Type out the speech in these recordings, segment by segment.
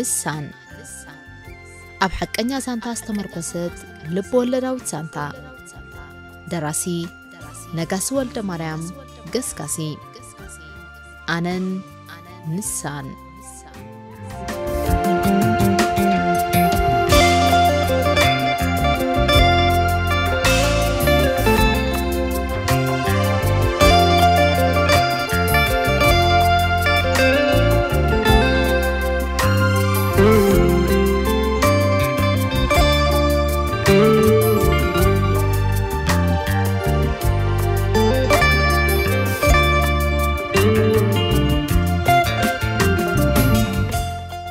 እሳን ኣብ ሓቀኛ ዛንታ ዝተመርኮሰት ልብ ወለዳዊት ዛንታ። ደራሲ ነጋሲ ወልደ ማርያም ገስጋሲ። ኣነን ንሳን።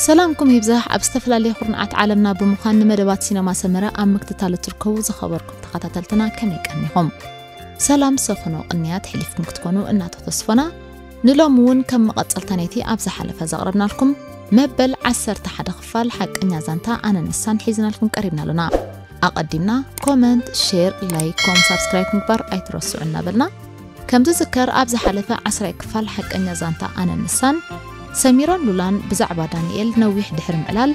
ሰላምኩም ይብዛሕ። ኣብ ዝተፈላለየ ኩርናዓት ዓለምና ብምዃን ንመደባት ሲነማ ሰመረ ኣብ ምክትታል እትርከቡ ዝኸበርኩም ተኸታተልትና ከመይ ቀኒኹም? ሰላም ሰፈኖ ቅንያት ሕሊፍኩም ክትኮኑ እናተተስፎና፣ ንሎሚ እውን ከም መቐጸልታ ናይቲ ኣብ ዝሓለፈ ዘቕረብናልኩም መበል ዓሰርተ ሓደ ክፋል ሓቀኛ ዛንታ ኣነ ንሳን ሒዝናልኩም ቀሪብና ኣሎና። ኣቐዲምና ኮመንት፣ ሼር፣ ላይክ፣ ኮም ሳብስክራይብ ምግባር ኣይትረስዑ እናበልና፣ ከም ዝዝከር ኣብ ዝሓለፈ ዓስራይ ክፋል ሓቀኛ ዛንታ ኣነ ንሳን ሰሚራን ሉላን ብዛዕባ ዳንኤል ነዊሕ ድሕሪ ምዕላል፣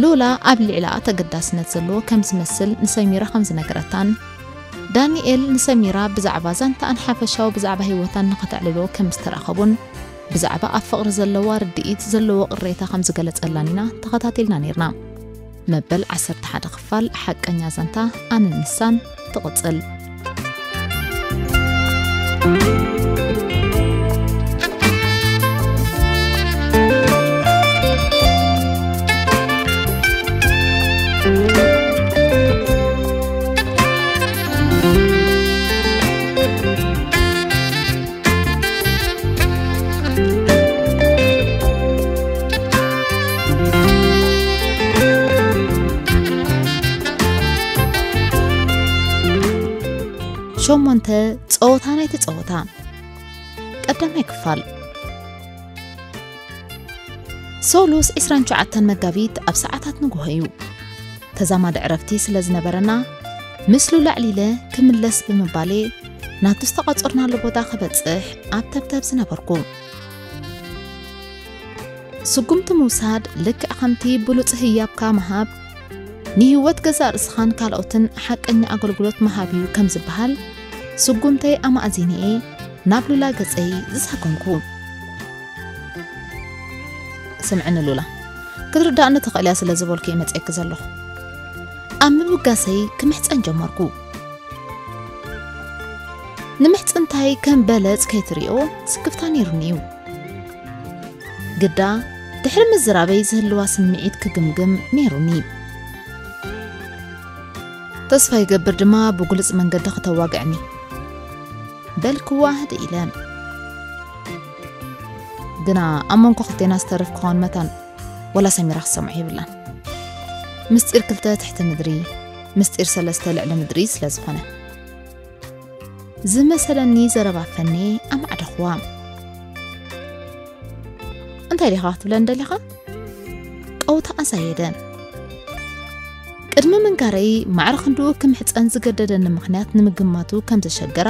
ሉላ ኣብ ልዕሊኣ ተገዳስነት ዘለዎ ከም ዝመስል ንሰሚራ ከም ዝነገረታን፣ ዳንኤል ንሰሚራ ብዛዕባ ዛንታኣን ሓፈሻዊ ብዛዕባ ህይወታን ንኸተዕልሎ ከም ዝተራኸቡን፣ ብዛዕባ ኣብ ፍቕሪ ዘለዋ ርድኢት ዘለዎ ቅሬታ ከም ዝገለጸላን ኢና ተኸታቲልና ነይርና። መበል ዓሰርተ ሓደ ክፋል ሓቀኛ ዛንታ ኣነን ንሳን ትቕጽል። ሸሞንተ፣ ጸወታ ናይቲ ጸወታ። ቀዳማይ ክፋል። ሰሉስ ዕስራን ትሽዓተን መጋቢት ኣብ ሰዓታት ንግሆ እዩ። ተዛማዲ ዕረፍቲ ስለ ዝነበረና፣ ምስ ሉላ ኣዕሊለ ክምለስ ብምባሌ፣ ናቱ ዝተቐጸርናሉ ቦታ ክበጽሕ ኣብ ተብተብ ዝነበርኩ። ስጉምቲ ምውሳድ ልክዕ ከምቲ ብሉጽ ህያብካ ምሃብ፣ ንህይወት ገዛእ ርእስኻን ካልኦትን ሓቀኛ ኣገልግሎት ምሃብ እዩ ከም ዝበሃል፣ ስጉምተይ ኣማእዚነ እየ ናብ ሉላ ገጸይ ዝሰጎምኩ። ስምዕኒ ሉላ፣ ክትርዳእኒ ትኽእል እያ ስለ ዝበልኩ እየ መጺኤኪ ዘለኹ። ኣብ ምብጋሰይ ክምሕጸን ጀመርኩ። ንምሕጽንታይ ከም በለጽ ከይትሪኦ ስክፍታ ነይሩኒ እዩ። ግዳ፣ ድሕሪ ምዝራበይ ዝህልዋ ስምዒት ክግምግም ነይሩኒ። ተስፋ ይገብር ድማ ብግሉጽ መንገዲ ክተዋግዕኒ። በልክዋ ህድእ ኢለ። ግና ኣብ መንጎ ክልቴና ዝተርፍ ክኸውን መታን፣ ወላ ሰሚራ ክትሰምዖ የብላን። ምስጢር ክልተ ትሕቲ ምድሪ፣ ምስጢር ሰለስተ ልዕሊ ምድሪ ስለ ዝኾነ። ዝመሰለኒ ዘረባ ፈኔ ኣማዕደኽዋ። እንታይ ዲኻ ክትብለኒ ደሊኻ? ቀውታ ኣዛየደ። ቅድሚ ምንጋረይ ማዕረ ክንድኡ ክምሕጸን ዝገደደኒ ምኽንያት ንምግማቱ ከም ዘሸገራ፣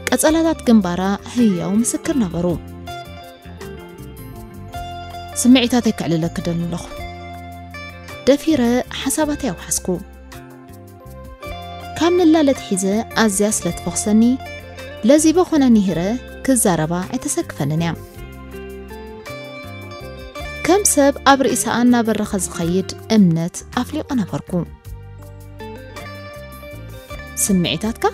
ቀጸላታት ግንባራ ህያው ምስክር ነበሩ። ስምዒታተይ ከዕልለኪ ደሊ ኣለኹ። ደፊረ ሓሳባተይ ኣውሓስኩ። ካብ ንላለ ኣትሒዘ ኣዝያ ስለ ትፈኹሰኒ፣ ለዚበ ኾነ ኒህረ ክዛረባ ኣይተሰክፈንን እያ። ከም ሰብ ኣብ ርእሳ እናበረኸ ዝኸይድ እምነት ኣፍሊቐ ነበርኩ። ስምዒታትካ?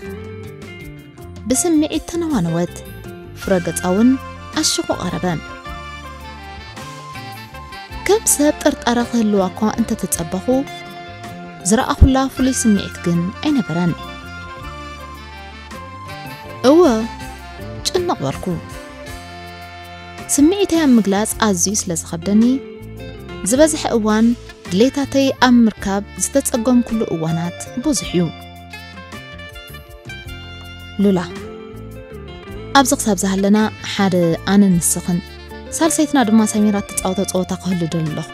ብስምዒት ተነዋነወት። ፍረ ገጻ እውን ኣሽኹ ቀረበ። ከም ሰብ ጥርጣረ ክህልዋ እኳ እንተተጸበኹ፣ ዝረኣኹላ ፍሉይ ስምዒት ግን ኣይነበረን። እወ፣ ጭንቕ በልኩ። ስምዒተይ ኣብ ምግላጽ ኣዝዩ ስለ ዝኸብደኒ፣ ዝበዝሐ እዋን ድሌታተይ ኣብ ምርካብ ዝተጸገምኩሉ እዋናት ብዙሕ እዩ። ሉላ፣ ኣብዚ ክሳብ ዝሃለና ሓደ ኣነን ንስኽን፣ ሳልሰይትና ድማ ሰሚራ እትጻወቶ ጸወታ ክህሉ ደሊ ኣለኹ።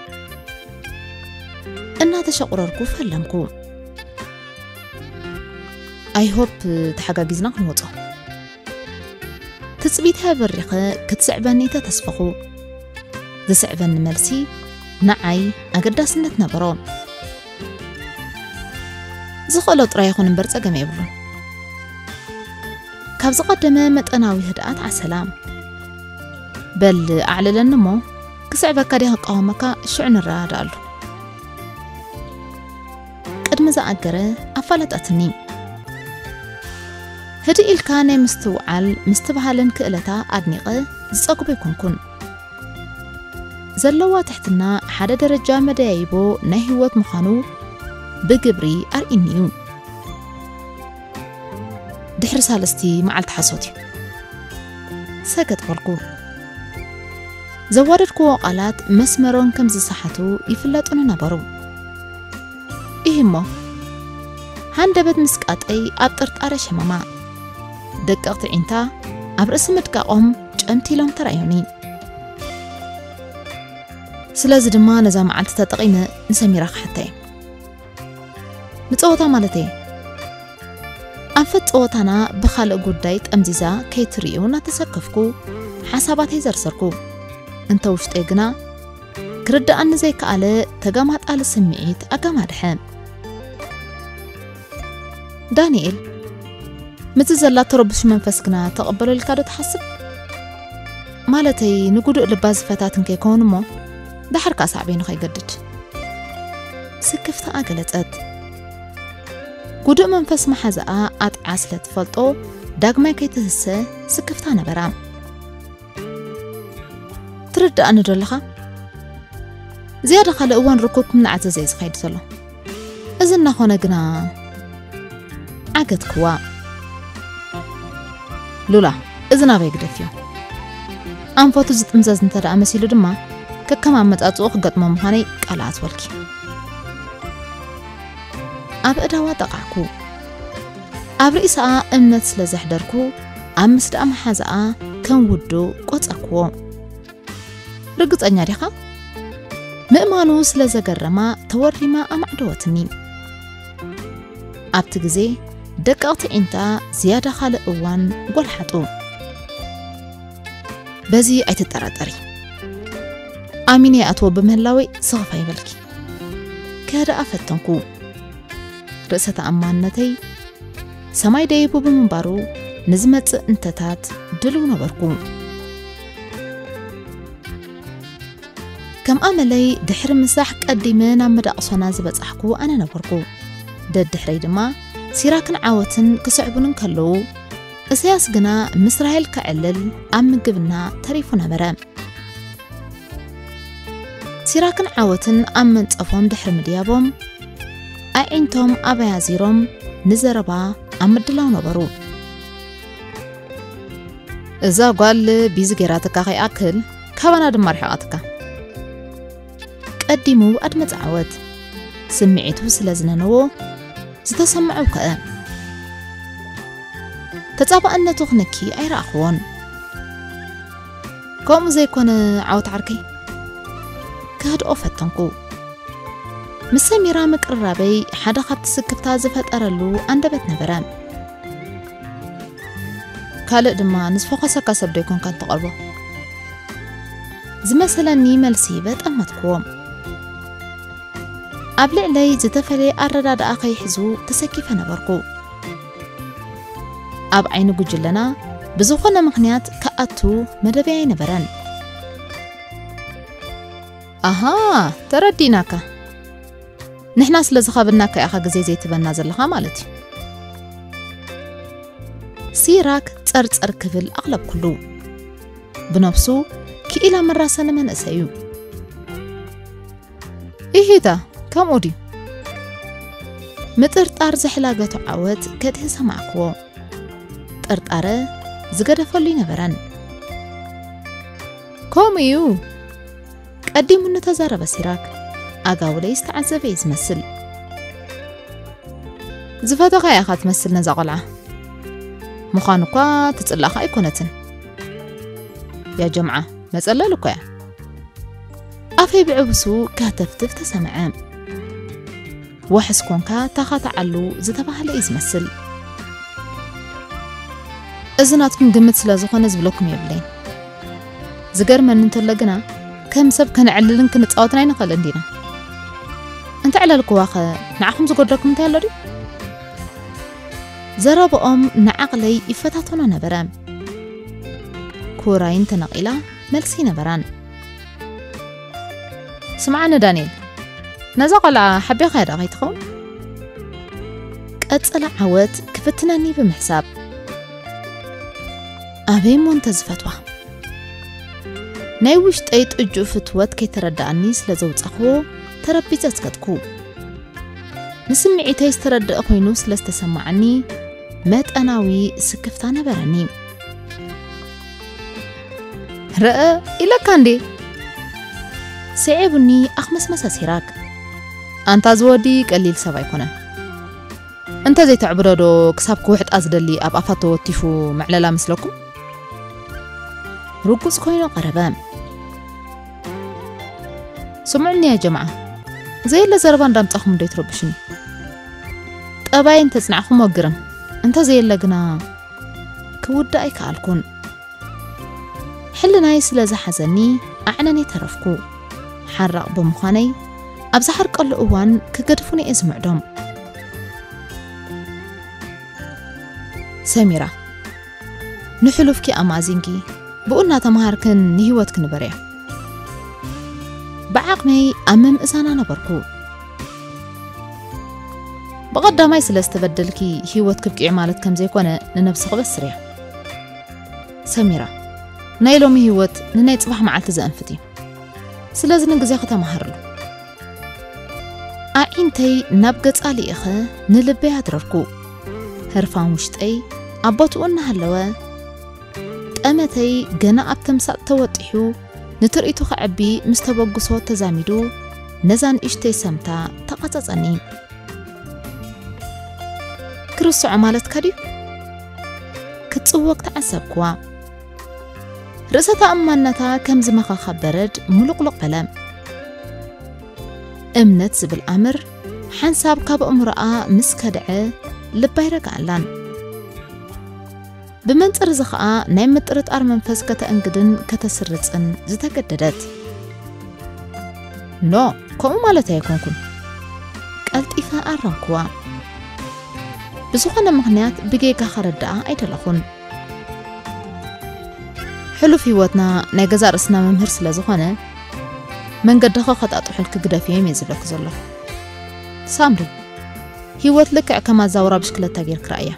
እናተሸቑረርኩ ፈለምኩ። I hope ተሓጋጊዝና ክንወጾ። ትጽቢተይ ኣበሪኸ ክትስዕበኒ ተተስፈኹ። ዝስዕበኒ መልሲ ንዓይ ኣገዳስነት ነበሮ። ዝኽእሎ ጥራይ ይኹን እምበር ጸገም የብሉን። ካብ ዝቐደመ መጠናዊ ህድኣት ዓሰላ። በል ኣዕልለኒ እሞ፣ ክስዕበካ ድየ ክቃወመካ፣ ሽዑ ንረዳዳኣሉ። ቅድሚ ዝኣገረ ኣፋለጠትኒ። ህድእ ኢልካ ናይ ምስትውዓል ምስትብሃልን ክእለታ ኣድኒቐ ዝጸግቦ ኣይኮንኩን። ዘለዋ ትሕትና ሓደ ደረጃ መደያይቦ ናይ ህይወት ምዃኑ ብግብሪ ኣርእዩኒ እዩ። ድሕሪ ሳልስቲ መዓልቲ ሓሶት እዩ። ሰገጥ በልኩ። ዘዋደድክዎ ቃላት መስመሮም ከም ዝሰሓቱ ይፍለጡኒ ነበሩ። ኢሂ እሞ፣ ሃንደበት ምስቃጠይ ኣብ ጥርጣረ ሸመማ። ደቀቕቲ ዒንታ ኣብ ርእሲ ምድቃቖም ጨምቲሎም ተራእዩኒ። ስለዚ ድማ ነዛ መዓልቲ ተጠቒመ ንሰሚራ ክሓታ እየ። ንጸወታ ማለተይ። ኣንፈት ጸወታና ብኻልእ ጉዳይ ጠምዚዛ ከይትርእዮ እናተሰከፍኩ ሓሳባተይ ዘርሰርኩ። እንተ ውሽጠይ ግና ክርድኣኒ ዘይከኣለ ተጋማጣሊ ስምዒት ኣጋማድሐ። ዳንኤል፣ ምስዚ ዘላ ተረብሹ መንፈስ ግና ተቐበሎ ኢልካ ዶ ትሓስብ? ማለተይ፣ ንጉዱእ ልባ ዝፈታትን ከይከውን እሞ፣ ደሓር ከኣ ሳዕቤኑ ከይገድድ። ስክፍታኣ ገለጸት። ጉዱእ መንፈስ መሓዛኣ ኣጥዓ ስለ ትፈልጦ፣ ዳግማይ ከይትህሰ ስክፍታ ነበራ። ትርድኣኒ ዶ ኣለኻ? ዝያዳ ካልእ እዋን ርኩብ እናዓዘዘ እዩ ዝኸይድ ዘሎ። እዚ እናኾነ ግና ዓገትክዋ። ሉላ፣ እዚ ናበይ ግደፍዮ። ኣንፈቱ ዝጥምዘዝ እንተ ደኣ መሲሉ ድማ፣ ከከም ኣመጻጽኡ ክገጥሞ ምዃነይ ቃል ኣትወልኪ። ኣብ ኣእዳዋ ጠቓዕኩ። ኣብ ርእሳኣ እምነት ስለ ዘሕደርኩ፣ ኣብ ምስዳእ መሓዛኣ ከም ውዱእ ቆጸርክዎ። ርግጸኛ ዲኻ? ምእማኑ ስለ ዘገረማ ተወሪማ ኣማዕደወትኒ። ኣብቲ ግዜ ደቀቕቲ ዒንታ ዝያዳ ካልእ እዋን ጎልሓጡ። በዚ ኣይትጠራጠሪ። ኣሚነ ይኣትዎ ብምህላወይ ስኽፍ ኣይበልኪ። ከህድኣ ፈተንኩ። ርእሰ ተኣማንነተይ ሰማይ ደይቡ ብምንባሩ ንዝመጽእ እንተታት ድልው ነበርኩ። ከም ኣመለይ ድሕሪ ምሳሕ ቀዲመ ናብ መዳቕሶና ዝበጻሕኩ ኣነ ነበርኩ። ደድሕረይ ድማ ሲራክን ዓወትን ክስዕቡኒ እንከለዉ፣ እሰያስ ግና ምስ ራሄል ከዕልል ኣብ ምግብና ተሪፉ ነበረ። ሲራክን ዓወትን ኣብ መንጸፎም ድሕሪ ምድያቦም፣ ኣዒንቶም ኣባይ ኣዚሮም ንዘረባ ኣብ ምድላው ነበሩ። እዛ ጓል ቢዚ ጌራትካ ከይኣክል፣ ካባና ድማ ርሒቓትካ። ቀዲሙ ኣድመጸ ዓወት። ስምዒቱ ስለ ዝነነዎ፣ ዝተሰምዐ ውከአ። ተጻባእነቱ ክነኪ ኣይረኣኽዎን። ከምኡ ዘይኮነ ዓወት ዓርከይ፣ ከህድኦ ፈተንኩ። ምስ ሰሚራ ምቅርራበይ ሓደ ካብቲ ስክፍታ ዝፈጠረሉ ኣንደበት ነበረ። ካልእ ድማ ንዝፈኾሰካ ሰብ ዶ ይኮንካ እትቐርቦ? ዝመሰለኒ መልሲ በጠመትክዎ። ኣብ ልዕለይ ዝተፈለየ ኣረዳድኣ ከይሕዙ ተሰኪፈ ነበርኩ። ኣብ ዓይኒ ጉጅለና ብዝኾነ ምኽንያት ክኣቱ መደበይ ኣይነበረን። ኣሃ፣ ተረዲእናካ። ንሕና ስለ ዝኻበድናካ ኢኻ ግዜ ዘይትበና ዘለኻ ማለት እዩ። ሲራክ ጸርጸር ክብል ኣቕለብኩሉ። ብነብሱ ክኢላ መራሰኒ መንእሰይ እዩ። ኢሂታ፣ ከምኡ ድዩ? ምጥርጣር ዘሕላገቱ ዓወት ከድሂ ሰማዕክዎ። ጥርጣረ ዝገደፈሉ ኣይነበረን። ከምኡ እዩ። ቀዲሙ ንተዛረበ ሲራክ፣ ኣጋውለይ ዝተዓዘበ እዩ ዝመስል። ዝፈተኻ ኢኻ ትመስል ነዛ ቆልዓ። ምዃኑ እኳ ትጽላእኻ ኣይኮነትን። ያ ጀምዓ፣ መጸለል እኮ እያ። ኣፈይ ብዕብሱ ከህተፍትፍ ተሰምዐ። ዋሕስ ኮንካ ታኻትዓሉ ዝተባህለ እዩ ዝመስል። እዚ ናትኩም ግምት ስለ ዝኾነ ዝብለኩም የብለይን። ዝገርመኒ እንተሎ ግና፣ ከም ሰብ ከነዕልልን ክንጻወትን ኣይንኽእልን ዲና? እንተዕለልክዋኸ ንዓኹም ዝጎድለኩም እንታይ ኣሎ ድዩ? ዘረባኦም ንዓቕለይ ይፈታተኖ ነበረ። ኩራይን ተነቒላ መልሲ ነበራን። ስምዓኒ ዳንኤል፣ ነዛ ቆልዓ ሓቢኻያ ዳ ከይትኸውን? ቀጸላ ዓወት ክፍትነኒ ብምሕሳብ፣ ኣበይ እሞ እንተ ዝፈትዋ? ናይ ውሽጠይ ጥጁእ ፍትወት ከይተረድኣኒ ስለ ዘውጻኽዎ ተረቢጸ ኣስከትኩ። ንስምዒተይ ዝተረድአ ኮይኑ ስለ ዝተሰማዓኒ መጠናዊ ስክፍታ ነበረኒ። ረአ ኢለካ እንዴ? ስዒቡኒ ኣኽመስመሰ ሲራክ። ኣንታ ዝወዲ ቀሊል ሰብ ኣይኮነን። እንተ ዘይተዕብዶ ዶ ክሳብ ክውሕጣ ዝደሊ ኣብ ኣፋ ተወቲፉ መዕለላ ምስለኩም? ርጉጽ ኮይኑ ቀረበ። ስምዑኒ ያ ጀምዓ፣ ዘየለ ዘረባ እንዳምጻኹም እንዶ ይትረብሹኒ። ጠባይ እንተጽናዕኹሞ ግርም፣ እንተ ዘየለ ግና ክውዳእ ኣይከኣልኩን። ሕልናይ ስለ ዝሓዘኒ ኣዕነን የተረፍኩ። ሓራቕ ብምዃነይ ኣብ ዝሓርቀሉ እዋን ክገድፉኒ እየ ዝምዕዶም። ሰሚራ፣ ንሕሉፍኪ ኣማዚንኪ፣ ብኡ እናተምሃርክን ንህይወትኪ ንበርያ። ብዓቕመይ ኣብ ምምእዛና ነበርኩ። ብቐዳማይ ስለ ዝተበደልኪ ህይወት ክብቂዑ ማለት ከም ዘይኮነ ንነብስኺ በስርያ። ሰሚራ፣ ናይ ሎሚ ህይወት ንናይ ጽባሕ መዓልቲ ዘእንፍት እዩ። ስለዚ ንግዜኺ ተመሃርሉ። ኣዒንተይ ናብ ገጻ ልኢኸ ንልበይ ኣድረርኩ። ህርፋን ውሽጠይ ኣብ ቦትኡ እናሃለወ፣ ጠመተይ ገና ኣብ ተምሳጥ ተወጢሑ፣ ንትርኢቱ ከዕቢ ምስ ተበግሶ ተዛሚዱ፣ ነዛ ንእሽተይ ሰምታ ተቓጸጸኒ። ክርስዖ ማለትካ ድዩ? ክትጽወግ ተዓዘብክዋ። ርእሰ ተኣማንነታ ከም ዝመኻኻ በረድ ሙሉቕሉቕ በለ። እምነት ዝብል ኣምር ሓንሳብ ካብ ኣእምሮኣ ምስ ከድዐ ልባ ኣይረግኣላን። ብመንጽር እዚ ኸኣ ናይ ምጥርጣር መንፈስ ከተእንግድን ከተስርጽን ዝተገደደት። ኖ፣ ከምኡ ማለት ኣይኮንኩን። ቀልጢፈ ኣረምክዋ። ብዝኾነ ምኽንያት ብጌጋ ከረድኣ ኣይደለኹን። ሕሉፍ ህይወትና ናይ ገዛእ ርእስና መምህር ስለ ዝኾነ፣ መንገድኻ ከጣጥሑልኪ ግደፍዮም እየ ዝብለኪ ዘለኹ። ሳምሪ፣ ህይወት ልክዕ ከም ኣዛውራ ብሽክለታ ጌርኪ ረኣያ።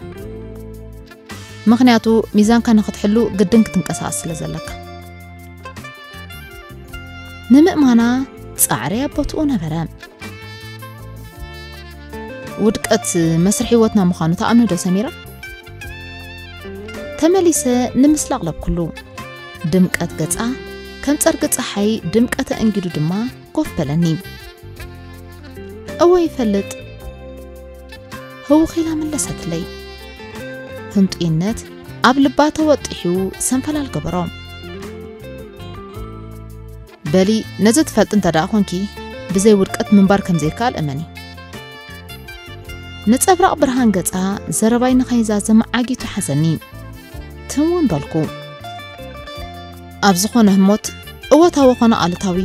ምኽንያቱ፣ ሚዛንካ ንኽትሕሉ ግድን ክትንቀሳቐስ ስለ ዘለካ። ንምእማና ጻዕሪ ኣብ ቦትኡ ነበረ። ውድቀት መስርሕ ህይወትና ምዃኑ ትኣምኒ ዶ ሰሚራ? ተመሊሰ ንምስሊ ኣቕለብኩሉ። ድምቀት ገጻ ከም ጸርጊ ጸሓይ ድምቀተ እንጊዱ ድማ ኮፍ በለኒ። እወ ይፈልጥ። ህውኽ ኢላ መለሰትለይ። ህንጡይነት ኣብ ልባ ተወጢሑ ሰንፈላል ገበሮ። በሊ፣ ነዚ ትፈልጢ እንተ ደኣ ኾንኪ፣ ብዘይ ውድቀት ምንባር ከም ዘይከኣል እመኒ። ነጸብራቕ ብርሃን ገጻ ዘረባይ ንኸይዛዝም ዓጊቱ ሓዘኒ። ትም እውን በልኩ። ኣብ ዝኾነ ህሞት፣ እወታዊ ኾነ ኣሉታዊ፣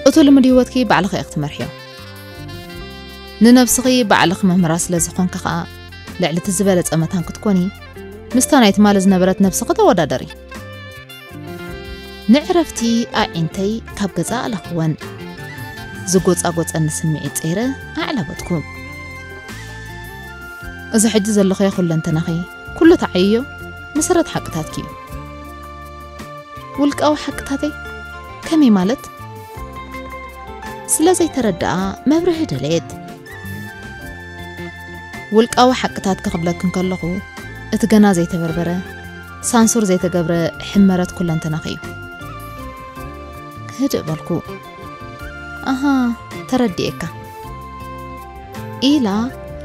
እቱ ልምድ ህይወትኪ ባዕልኺ ኢኺ ክትመርሕዮ። ንነብስኺ ባዕልኺ መምህራ ስለ ዝኾንኪ ኸኣ፣ ልዕሊ እቲ ዝበለጸ መታን ክትኮኒ፣ ምስታ ናይ ትማሊ ዝነበረት ነብስኺ ተወዳደሪ። ንዕረፍቲ ኣዒንተይ ካብ ገጻ ኣለኽወን። ዝጎጻጎጸኒ ስምዒት ጸይረ ኣዕለበትኩ። እዚ ሕጂ ዘለኽዮ ኩለንተናኺ፣ ኩሉ ተዓይዮ መሰረት ሓቅታትኪ እዩ። ውልቃዊ ሓቅታተይ ከመይ ማለት? ስለ ዘይተረድኣ መብርሂ ደለየት። ውልቃዊ ሓቅታት ክኽብለኪ እንከለኹ፣ እቲ ገና ዘይተበርበረ፣ ሳንሱር ዘይተገብረ ሕመረት ኩለንተናኺ እዩ። ህድእ በልኩ። ኣሃ፣ ተረዲኤካ። ኢላ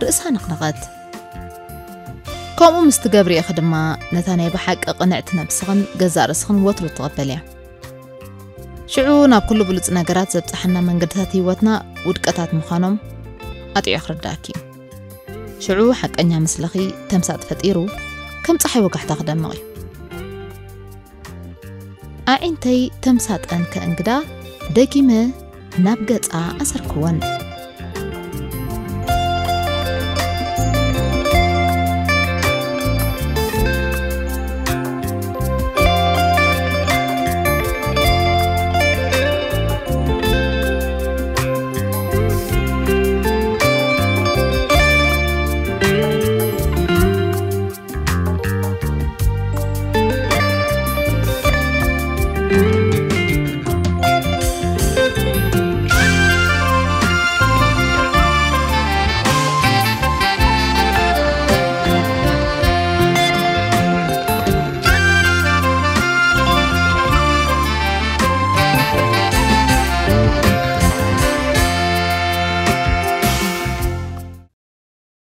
ርእሳ ነቕነቐት። ከምኡ ምስ ትገብሪ ኢኺ ድማ ነታ ናይ ብሓቂ ቅንዕቲ ነብስኽን ገዛእ ርእስኽን ወትሩ ትቕበልያ። ሽዑ ናብ ኩሉ ብሉጽ ነገራት ዘብጽሓና መንገድታት ህይወትና ውድቀታት ምዃኖም ኣጥዕዮ ክርዳእኪ እዩ። ሽዑ ሓቀኛ ምስለኺ ተምሳጥ ፈጢሩ ከም ጸሓይ ወጋሕታ ክደምቕ እዩ። ኣዒንተይ ተምሳጠን ከእንግዳ ደጊመ ናብ ገጻ ኣሰርክወን።